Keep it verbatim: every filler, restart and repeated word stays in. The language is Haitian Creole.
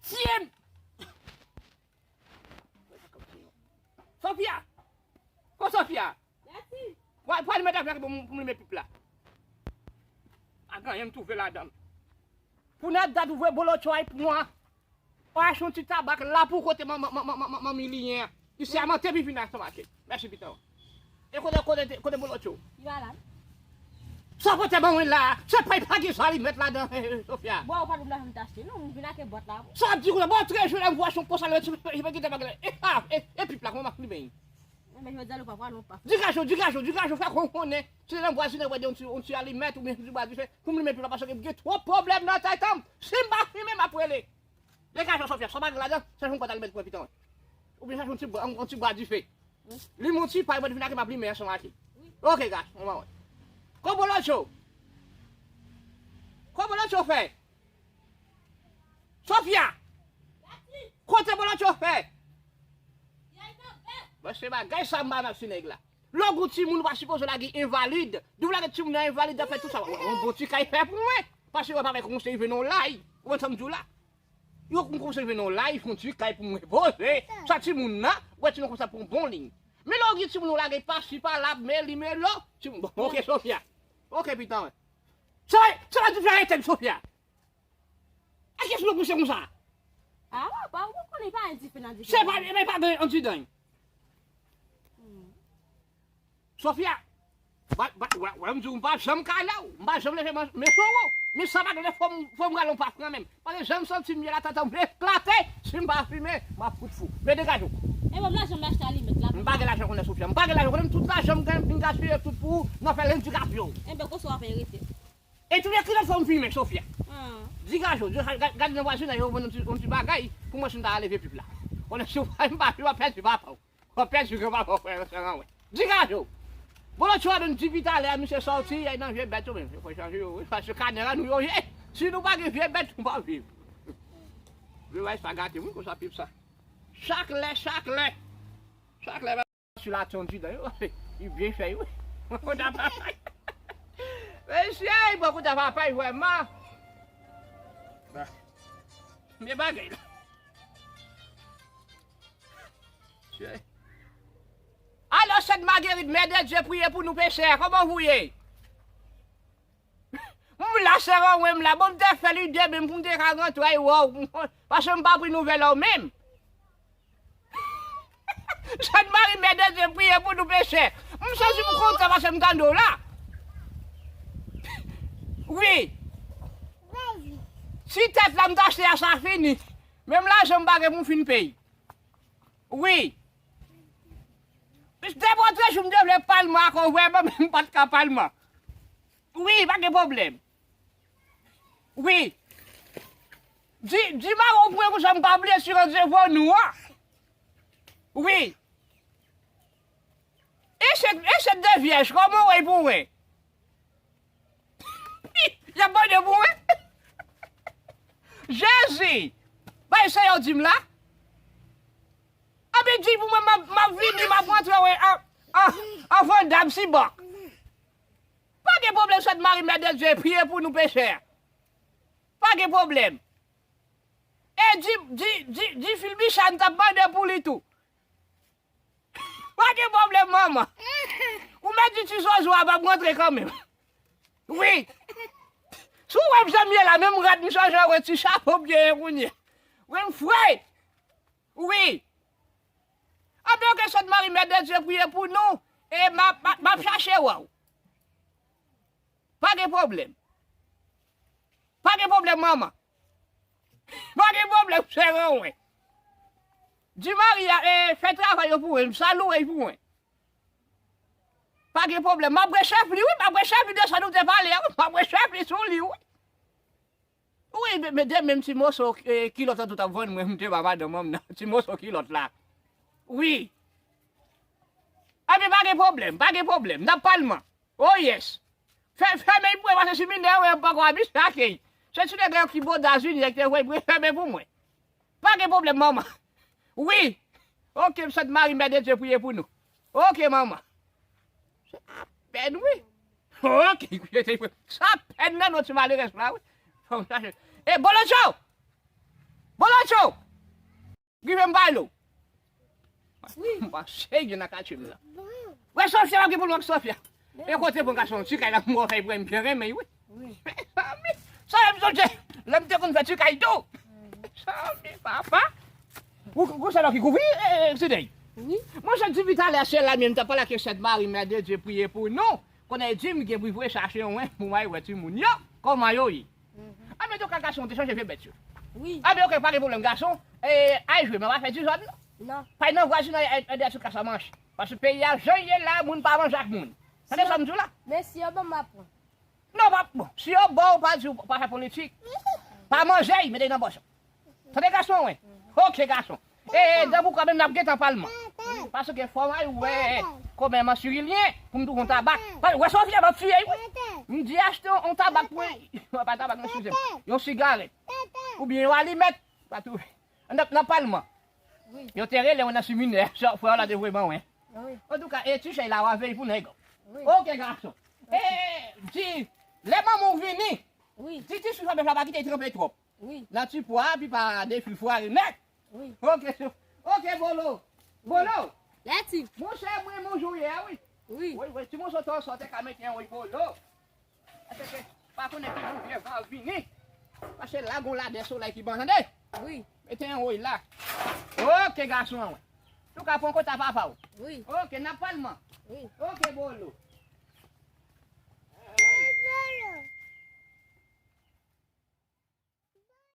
Tiye m! Sofia! Ko Sofia? Pral, pral met avèk pou m, pou m limen pip la. Pa gen anyen m twouve ladan l. Pou n dat ouvri bolo tchoy pou mwen. Ou achte yon ti tabak la pou kote manmi li ye an. Li sèmante pi vin achte mache. Mèsi pitan. E kote, kote, kote bolo tcho? Li pa la. Sa pote ban mwen la, se pa, pa gen sa li met ladan, Sofia. Bon, ou pa di m lajan m t achte, non, m vin ak bòt la. Sa ap di kounye a, bon, trè jou la, m vwason konsa, li pa kite bagay la. E, a, e, e pip la, kòman m ap limen? Enben, jodi a, nou pa pral, nou pa. Digaje w, digaje w, digaje w, fè konnen. Se nan vwazinay, w wè yon ti, yon ti alimèt oubyen yon ti bwa dife, pou m limen pip la, paske m gen twòp pwoblèm nan tèt an m. Si m pa fimen, m ap rele. Degaje w, Sofia, sa pa gen ladan, chèche yon kòd alimèt pou pitan. Oubyen chèche yon ti bwa, yon, yon ti bwa dife. Li monti, pa mwen vin ak m ap limen ansanm ak li. Oke, gas, on va wè. Ko bolo tcho? Ko bolo tcho fè? Sofia! Kote bolo tcho fè? Bon, se bagay sa m pa nan ti nèg la. Lè w gen timoun, ou pa sipoze lage envalid. Di w lage timoun nan envalid, w ap fè tout sa. Yon bon ti kay fè pou mwen. Paske w ap avèk yon se rive nan lay. Ou konn sa m di w la? Yo konn konn se rive nan lay, fè yon ti kay pou mwen poze. Sa timoun nan, ou wè timoun konsa pran bon liy. Men lè w gen timoun, ou lage pasi pa la, men li, men lo. Timoun, bon, oke, Sofia. Oke, pitan. Sa, sa va di fè tèt Sofia. A kiyès ou pouse konsa? A, papa, ou konnen pa andife nan dife. Se pa, e pa gen andidan. Sofia, ba, ba, wè, wè, m di w, m pa janm ka lè w, m pa janm leve men sou ou. Men sa pa gen lè fò m, fò m rale yon paf kanmenm. Paske jan m santi m ye la, tèt an vle eklate, si m pa fimen, m ap fout fou. Men degaje w. E bon, m lajan m achte alimèt la. M pa gen lajan konnen Sofia. M pa gen lajan konnen tout lajan m gen, m fin gaspiye tout pou ou, nan fè lendi gate yo. Enben, konsa w ap rete. E tou lè kilòt fò m fimen, Sofia. Digaje w, gad, gad nan vwazinay yo, vann yon ti, yon ti bagay, pou mwen si m ta leve pip la. Konnen si w pa, m pa, w ap pèdi papa w. W ap pèdi granpapa w, frè, sè an, wè. Digaje w. Bolo tcho a di pi talè, misye sòti, y al nan vye bèt yo menm. Yo fò chanje yo, wi, paske kanè la nou yo ye. Si nou pa gen vye bèt, nou pa viv. Vye bagay sa gate, wi, konsa pip sa. Chak lè, chak lè. Chak lè. Sou la tondidan yo, li byen fè yo. Mwen kontan papay. Mesye, mwen kontan papay vrèman. Ba. Men bagay la. Mesye. Alò, Sent Magerit, Mè de Dye, priye pou nou pechè. Kòman w ye? M la, sè an, wè m la. Bon, m te fè lide menm pou m te ka rantre wè w. Paske m pa pri nouvèl ou menm. Sent Mari, Mè de Dye, priye pou nou pechè. M santi m kontan paske m tande w la. Wi. Si tèt la m t achte a sa fini. Menm lajan m pa gen pou m fin peye. Wi. Depi yon trè jou m te vle palman ak ou vrèman, men m pa t ka palman. Wi, pa gen pwoblèm. Wi. Di, di Mari w pou mwen konsa m pa bliye si randevou nou an. Wi. E se, e se de vyèj, kòman w wè pou mwen? Y ap mande pou mwen? Jezi! Bay sa yo di m la. Anben di pou mwen, m ap, m ap vini, m ap rantre wè an, an, an vandab si bank. Pa gen pwoblèm, Sent Mari, Mè de Dye, priye pou nou pechè. Pa gen pwoblèm. E di, di, di, di Filmicha, n t ap mande pou li tou. Pa gen pwoblèm, manman. Ou mèt di ti zozo a p ap rantre kanmenm. Wi. Si w wè m jan m ye la, menm rad m chanje wè ti chapo m genyen kounye. Wi, m fre. Wi. Anben, oke, Sent Mari, Mè de Dye, priye pou nou. E m ap, m ap, m ap chache wè w. Pa gen pwoblèm. Pa gen pwoblèm, manman. Pa gen pwoblèm, sè an, wè. Di Mari a, e, fè travay yo pou mwen, m sa louwe pou mwen. Pa gen pwoblèm. M ap rechèf li, wi, m ap rechèf li de sa nou te pale a, wi. M ap rechèf li sou li, wi. Wi, men, men de menm ti moso, e, kilòt an tou t ap vann mwen, m te ba madanm mwen nan ti moso kilòt la. Wi. Anben, pa gen pwoblèm, pa gen pwoblèm. N ap palman. Oh yes. Fè, fèmen pou mwen, paske si minè yo, yo poko abite, akey. Se ti nèg yo ki Bodazini, yo ki te voye pou fèmen pou mwen. Pa gen pwoblèm, manman. Wi. Oke, Sent Mari, Mè de Dye, priye pou nou. Oke, manman. Se apèn, wi. Oke, sa apèn nan non ti malerèz la, wi. Fò m chache. E, Bolo Tcho! Bolo Tcho! M pale w. Wi. M panse gen nan katye m nan. Wè Sofia, w ap gen pwoblèm ak Sofia. E kote bon gason, ti kay la, m wè fèy pou m byen renmen, wi. Wi. Sa m sonje, lè m te konn fè ti kay tou. Sa m di, papa. Ou, ou se lò ki kouvri, e, e, Sidey? Wi. Mwen, se di vitalè, se la menm, ta pale ak sèt mari, mè de Dye, priye pou nou. Konnen di m gen pou voye chache yon wen pou mwen wè timoun yo, kòman yo ye. Anben, tou ka gason, te chanje vye bèt yo. Wi. Anben, oke, pa gen pwoblèm, gason. E, ay jwe, men pa fè dizòd, non. Non. Pa nan vwazinay, e, e, de sou kasa manch. Paske peyi a, jan ye la, moun pa manje ak moun. Tande sa m di w la? Men si yo ban m, m ap pran. Non, pa, bon, si yo ba w, pa di w, pa fè politik. Pa manje, mete nan bòs. Tande gason, wi. Oke, gason. E, dan pou kanmenm, n ap gentan palman. Paske fò m al wè kòman mansirilyen, pou m twouve yon tabak. Pa, wè sa w fè, m ap tiye, wi. M di achte yon, yon tabak pou, pa tabak, non, eskize m. Yon sigarèt. Oubyen yon alimèt, pa twouve. N ap, n ap palman. Wi. Yo te rele mwen nan siminè, sa frè w la te voye ban mwen. Wi. Antouka, e ti chay la, w a veye pou nèg. Wi. Oke, gason. E, di, lè manman w vini, wi, di ti sou sa bèf la pa kite l tranpe twòp. Wi. Nan ti pwa, pi pa defil fwa nèt. Wi. Oke, so, oke, Bolo. Bolo. Lèti. Monchè, mwen, monjou yè, wi. Wi. Wi, wi, ti moso tò sòtè ka mete an, wi, Bolo. Paske pa konnen ki jou vye van ap vini. Paske la gon ladè solèy ki ban, tande? Wi. Mete yon woy la. Oke, gason an, wi. Tou ka pran kòta papa w. Wi. Oke, n ap palman. Wi. Oke, Bolo.